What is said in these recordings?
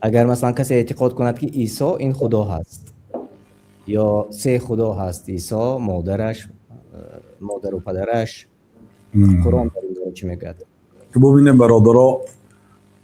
Агар, масалан, касе эътиқод кунад, ки Исо ин Худо ҳаст ё се Худо ҳаст: Исо, модараш, модару падараш, Қуръон дар ин бора чӣ мегӯяд? Бубинем, бародаро,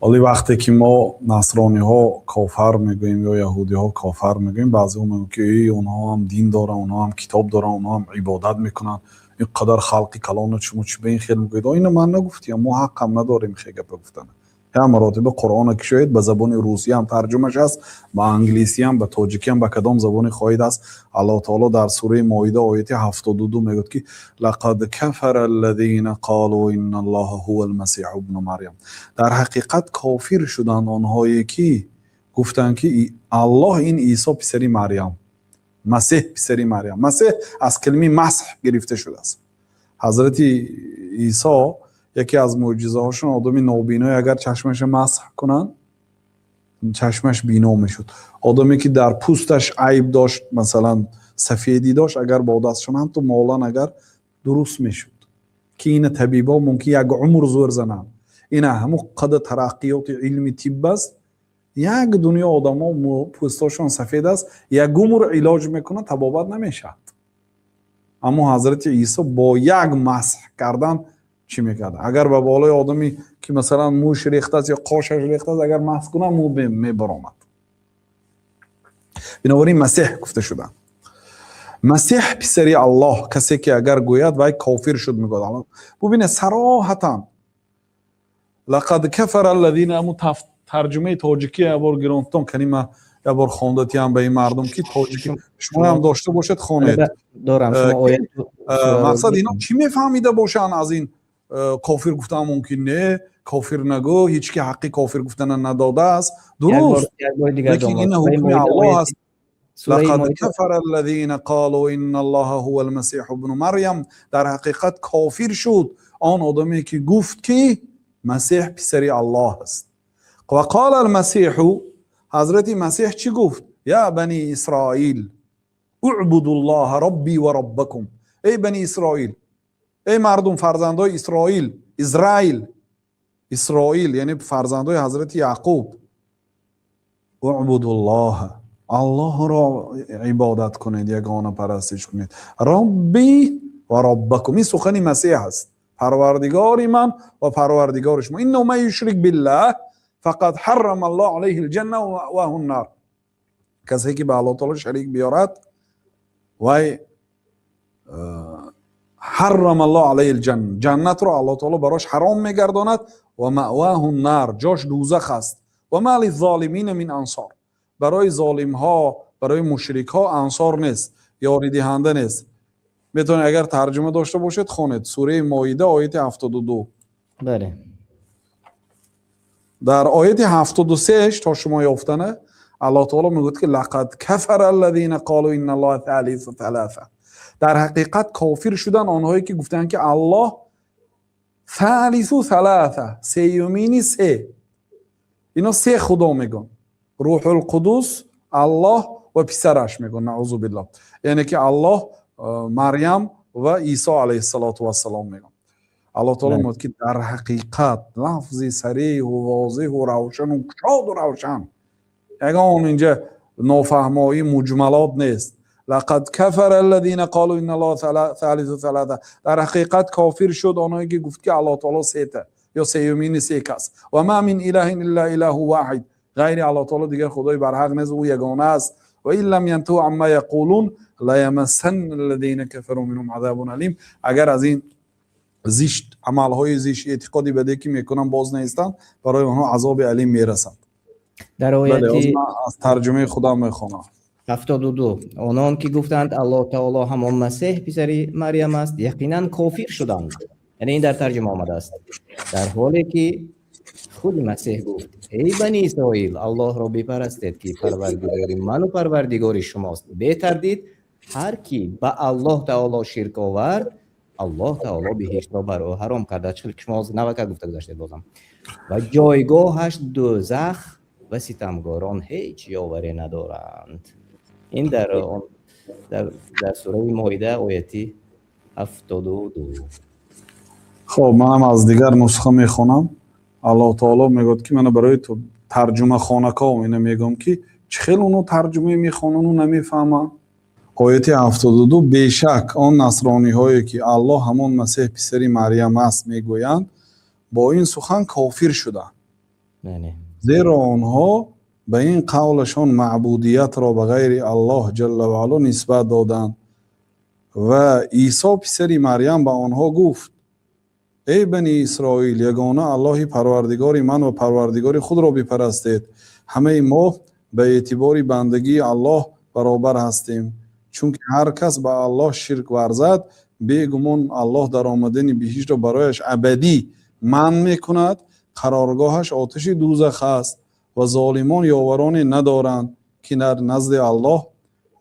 ҳоли вақте ки мо насрониҳо кофар мегӯем ё яҳудиҳо кофар мегӯем, баъзеҳо мегӯянд, ки эй, онҳо ҳам дин доранд, онҳо ҳам китоб доранд, онҳо ҳам ибодат мекунанд, ин қадар халқи калона шумо чӣ ба ин хел мегӯед? Ина ман нагуфтиям, мо ҳаққам надорем хе гапа гуфтана. Як маротиба Қуръона кушоед, ба забони русиям тарҷумаш аст, ба англисиям, ба тоҷикиям, ба кадом забоне хоҳед аст. Аллоҳ таоло дар сураи Моида, ояти 72 мегӯяд, ки لقد كفر الذين قالوا إن الله هو المسيح ابن مريم. Дар ҳақиқат кофир шуданд онҳое, ки гуфтанд, ки Аллоҳ ин Исо писари Марьям, Масеҳ писари Марьям. Масеҳ аз калимаи масҳ гирифта шудааст. Ҳазрати Исо яке аз мӯъҷизаҳошон: одами нобиное агар чашмаша масҳ кунанд, чашмаш бино мешуд. Одаме ки дар пӯсташ айб дошт, масалан, сафедӣ дошт, агар бо дастшон ҳамту молан, агар дуруст мешуд, ки ина табибо мумкин як умр зӯр зананд. Ина ҳамун қадар тараққиёти илми тибб аст. Як дунё одамо пӯстошон сафед аст, як умр илоҷ мекунад, табобат намешавад. Аммо ҳазрати Исо бо як масҳ кардан чӣ мекард? Агар ба болои одаме ки, масалан, мӯш рехтааст ё қошаш рехтааст, агар масҳ кунад, мӯ мебаромад. Бинобар ин Масеҳ гуфта шуданд, Масеҳ писари Аллоҳ касе ки агар гӯяд, вай кофир шуд, мегӯяд. Бубинед, сароҳатан لقد كفر الذين. Аму тарҷумаи тоҷикӣ ябор гиронтон калима ябор хондатиам ба ин мардум, ки тоҷикӣ шумоам дошта бошед, хонед. Дорам. Мақсад, ино чӣ мефаҳмида бошанд аз ин кофир гуфтан? Мумкин не, кофир нагӯ, ҳеҷ ки ҳаққи кофир гуфтана надодааст. Дуруст, лекин ин ҳукми Аллоҳ аст. لقد كفر الذين قالوا إن الله هو المسيح ابن مريم. Дар ҳақиқат кофир шуд он одаме, ки гуфт, ки Масеҳ писари Аллоҳ аст. وقال المسيح, ҳазрати Масеҳ чӣ гуфт? يا بني إسرائيل اعبدوا الله ربي وربكم. Эй бани Исроил, эй мардум, фарзандои Исроил, Израил, Исроил, яъне фарзандои ҳазрати Яъқуб, اعبدوا الله, Аллоҳро ибодат кунед, ягона парастиш кунед, ربي وربكم. Ин сухани Масеҳ аст: парвардигори ман ва парвардигори шумо. إنه من يشرك بالله فقد حرم الله عليه الجنة ومأواه النار. Касе ки ба Аллоҳ таоло шарик биёрад, вай حرم الله عليه الجنة, ҷаннатро Аллоҳ таоло барош ҳаром мегардонад, ومأواه النار, ҷош дӯзах аст, وما للظالمين من أنصار. Барои золимҳо, барои мушрикҳо ансор нест, ёридиҳанда нест. Метавонед, агар тарҷума дошта бошед, хонед сураи Моида, ояти 72. Бале. Дар ояти 73-ш то шумо ёфтана, Аллоҳ таоло мегӯяд, ки لقد كفر الذين قالوا إن الله ثالث ثلاثة. Дар ҳақиқат кофир шуданд онҳое, ки гуфтанд, ки Аллоҳ ثالث ثلاثة, сеюмини се. Ино се худо мегӯн: Рӯҳулқудус, Аллоҳ ва писараш мегӯн, наузу биллоҳ, яъне ки Аллоҳ, Марьям ва Исо алайҳиссалоту вассалом мегӯн. Аллоҳ таоло мегӯяд, ки дар ҳақиқат лафзи сареҳу возеҳу равшану кушоду равшан, ягон инҷа нофаҳмоӣ, муҷмалот нест. لقد كفر الذين قالوا إن الله ثالث ثلاثة. Дар ҳақиқат кофир шуд онҳое, ки гуфт, ки Аллоҳ таоло сета ё сеюмини се кас. وما من إله إلا إله واحد. Ғайри Аллоҳ таоло дигар худои барҳақ нест, ӯ ягона аст. وإن لم ينتهوا عما يقولون ليمسن الذين كفروا منهم عذاب أليم. Агар аз ин зишт, амалҳои зишт, эътиқоди баде, ки мекунанд, боз наистанд, барои онҳо азоби алим мерасад. Дар ояти аз тарҷумаи худам мехонам. 72: онон ки гуфтанд, Аллоҳ таоло ҳамон Масеҳ писари Марьям аст, яқинан кофир шуданд. Яъне ин дар тарҷума омадааст. Дар ҳоле ки худи Масеҳ гуфт: эй бани Исроил, Аллоҳро бипарастед, ки парвардигори ману парвардигори шумост. Бетардид, ҳар кӣ ба Аллоҳ таоло ширк овард, Аллоҳ таоло биҳиштро бар ӯ ҳаром кардааст. Чӣ шумо навака гуфта гузаштед бозам. Ва ҷойгоҳаш дӯзах ва ситамгорон ҳеҷ ёваре надоранд. Ин дар сураи Моида, ояти 72. Хоб, манам аз дигар нусха мехонам. Аллоҳ таоло мегӯяд, ки мана барои Тарҷумахонако ина мегӯям, ки чӣ хел оно тарҷумаи мехонану намефаҳманд. Ояти 72: бешак, он насрониҳое, ки Аллоҳ ҳамон Масеҳ писари Марьям аст мегӯянд, бо ин сухан кофир шуданд, зеро онҳо ба ин қавлашон маъбудиятро ба ғайри Аллоҳ ҷалла ваало нисбат доданд. Ва Исо писари Марьям ба онҳо гуфт: «Эй бани Исроил, ягона Аллоҳи Парвардигори ман ва Парвардигори худро бипарастед. Ҳамаи мо ба эътибори бандагии Аллоҳ баробар ҳастем, чунки ҳар кас ба Аллоҳ ширк варзад, бегумон, Аллоҳ дар омадани биҳиштро барояш абадӣ манъ мекунад. Қароргоҳаш оташи дӯзах аст ва золимон ёвароне надоранд, ки дар назди Аллоҳ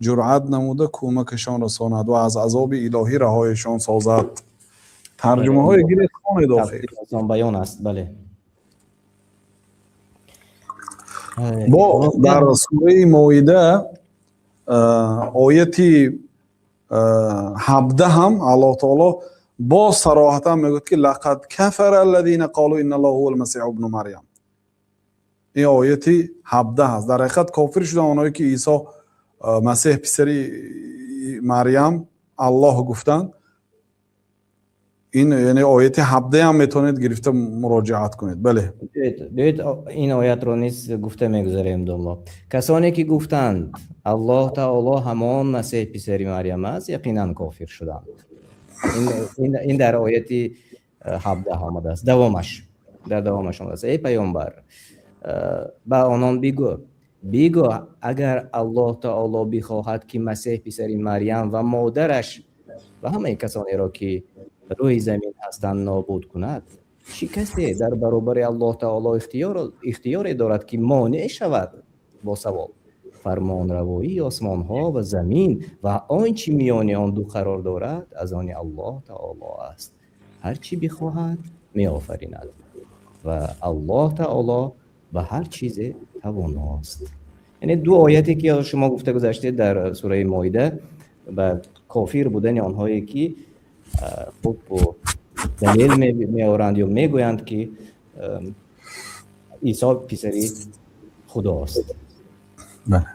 ҷуръат намуда кӯмакашон расонад ва аз азоби илоҳӣ раҳояшон созад». Тарҷумаҳое гиред, хонед охир. Баён аст, бале. Бо дар сураи Моида, ояти 17 ҳам Аллоҳ таоло боз сароҳатан мегӯяд, ки لقد كفر الذين قالوا إن الله هو المسيح ابن مريم. Ин ояти 17 аст. Дар ҳақиқат, кофир шуданд онҳое, ки Исо Масеҳ писари Марьям Аллоҳ гуфтанд. Ин яъне ояти ҳабдаам метавонед гирифта муроҷиат кунед, бале. Биёед, ин оятро низ гуфта мегузарем, домло. Касоне ки гуфтанд: «Аллоҳ таоло ҳамон Масеҳ писари Марьям аст», яқинан кофир шуданд. Ин дар ояти 17 омадааст. Давомаш, дар давомаш омадааст: «Эй паёмбар, ба онон бигӯ, бигӯ: агар Аллоҳ таоло бихоҳад, ки Масеҳ писари Марьям ва модараш ва ҳамаи касонеро, ки рӯи замин ҳастанд, нобуд кунад, чӣ касе дар баробари Аллоҳ таоло ихтиёре дорад, ки монеъ шавад?» Бо савол. Фармонравоии осмонҳо ва замин ва он чи миёни он ду қарор дорад, аз они Аллоҳ таоло аст. Ҳар чӣ бихоҳад, меофаринад ва Аллоҳ таоло ба ҳар чизе тавоност. Яъне ду ояте, ки шумо гуфта гузаштед дар сураи Моида, ба кофир будани онҳое, ки хуб далел меоранд ё мегӯянд, ки Исо писари Худост. Бале.